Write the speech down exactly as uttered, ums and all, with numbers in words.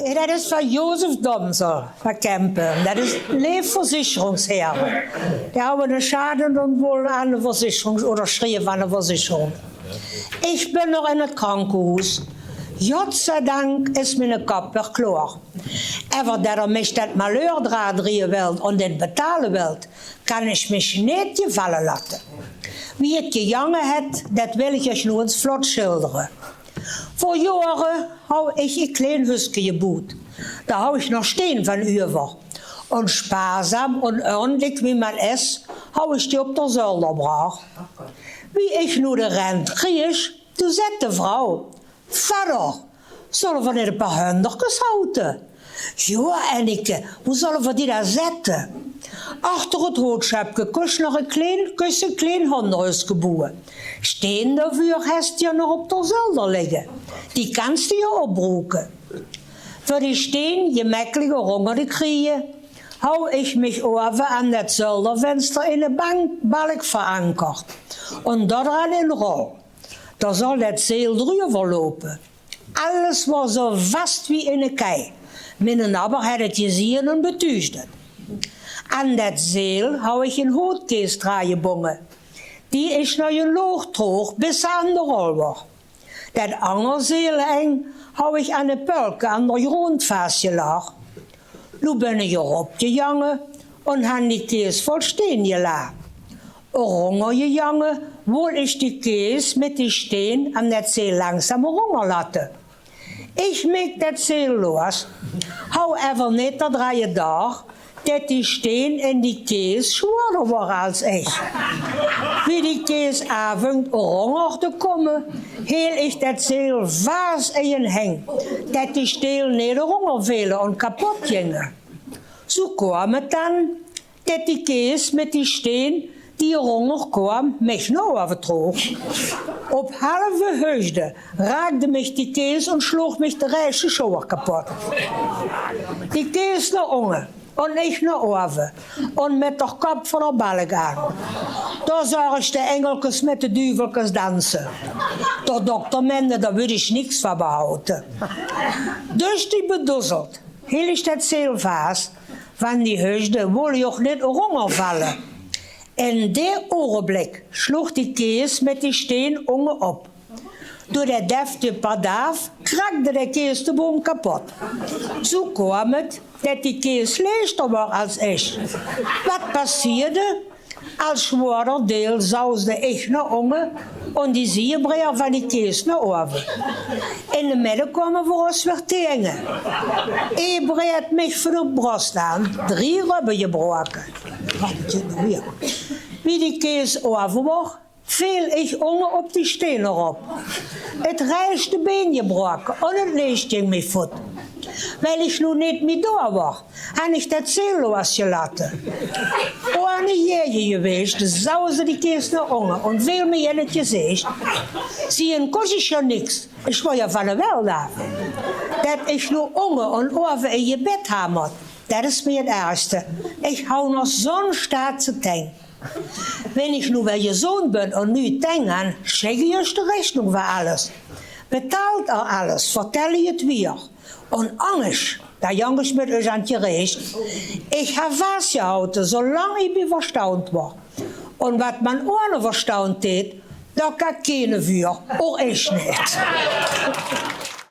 Eh, det is van Jozef Domsel van Kempen. Det is leef verzekeringsheer. Die hawwe eine sjaon en wolle aan de verzekering, oder sjreef aan de verzekering. Ich bin nog in het krankehoes. Godzijdank is miene kap weer kloor. Ever det er mich det malheur draadrieje wilt en dit betale wilt, kan ich mich neet gevalle latte. Wie het gejange het, det wil ich uch noe ens vlot sjildere. Veur joare haw ich ein klein huske jeboewd. Dao haw ich nog steen van uver. En spaarzaam en ordentlik wie man is, haw ich die op der zolder brach. Wie ich noe de rent kreeg, doe zet de vrouw: "Vadder, zolle v'r neet ein paar hunderkes haute?" "Joa, Enneke, woe zolle v'r die dan zette?" "Achter het hootsjepke kos nog ein klein, kos ein klein honderhuske boewe. Steen daoveur hes te nog op der zolder ligge. Die kans te je opbroeke." Veur die steen gemekkelik ónger te krieje, haw ich mich ove aan det zoldervenster in de bank-, balk verankerd en dao dran ein rol. Dao zal det zeel dreuver loupe. Alles waor zo vas wie eine kei. Miene nabber het het gezeen en betuugd het. Aan det zeel haw ich ein hootkees draa jebónge. Die is nao ein loog troog bis aan de rol waor. Det anger zeeleng haw ich aan ein pölke aan der grónd vasjelag. Noe bin ich erop jejange en han die kees vol steen jelae. Erónger jejange wol ich die kees mit die steen aan det zeel langzaam erónger latte. Ich meek det zeel loas. Haw ever neet d'r draan jedaach det die steen en die kees zwaorder waor als ich. Wie die kees aanvónk erónger te kómme, heel ich det zeel vas in mien heng, det die steen neet erónger vele en kapot jinge. Zoe kaom het dan det die kees mit die steen die erónger kaom mich nao ove troog. Op halve heugde raakde mich die kees en sloog mich de reis sjouwer kapot. Die kees nao ónge en ich nao ove en mit der kap van der balk aan. Dao zaog ich de engelkes mit de duvelkes danse. Der dokter mende, dao wol ich niks van behaute. Dus die bedoezeld heel ich det zeel vas, van die heugde wol ich ouch neet erónger valle. In det ougenblik sloog die kees mit die steen ónge op. Door det deftige padaaf krakde de kees de boem kapot. Zoe kaom het det die kees leester waor als ich. Waat passeerde? Als zwaorder deel zausde ich nao ónge en die ziejebreer van die kees nao ove. In de midde kaome veur ós weer teenge. Ein breer mich van de bros aan, drie ribbe jebroke. Wie die kees ove waor, veel ich ónge op die steen erop. Het rechste been jebroke en het leech jing mich voet. Wiel ich noe neet mie door waor, han ich det zeel loas jelatte. Waor neet jeje jewees, zausde die kees nao ónge en veel mich in het jezeech. Zeen kós ich jo niks, ich waor jo van de welt aaf. Det ich noe ónge en ove ein jebit han mót, det is mich het ergste. Ich haw nog zoe'n staatse teng. Wen ich noe weer jezoond bin en nuuj teng han, sjik ich de rechnung veur alles. Betaalt er alles, vertel ich het weer. En angers, dao jank ich mit uch aan 't jereech, ich han vasjehaute zoelang ich bie verstand waor. En waat man ohne verstand deet, dao kan kiene vuur, ouch ich neet.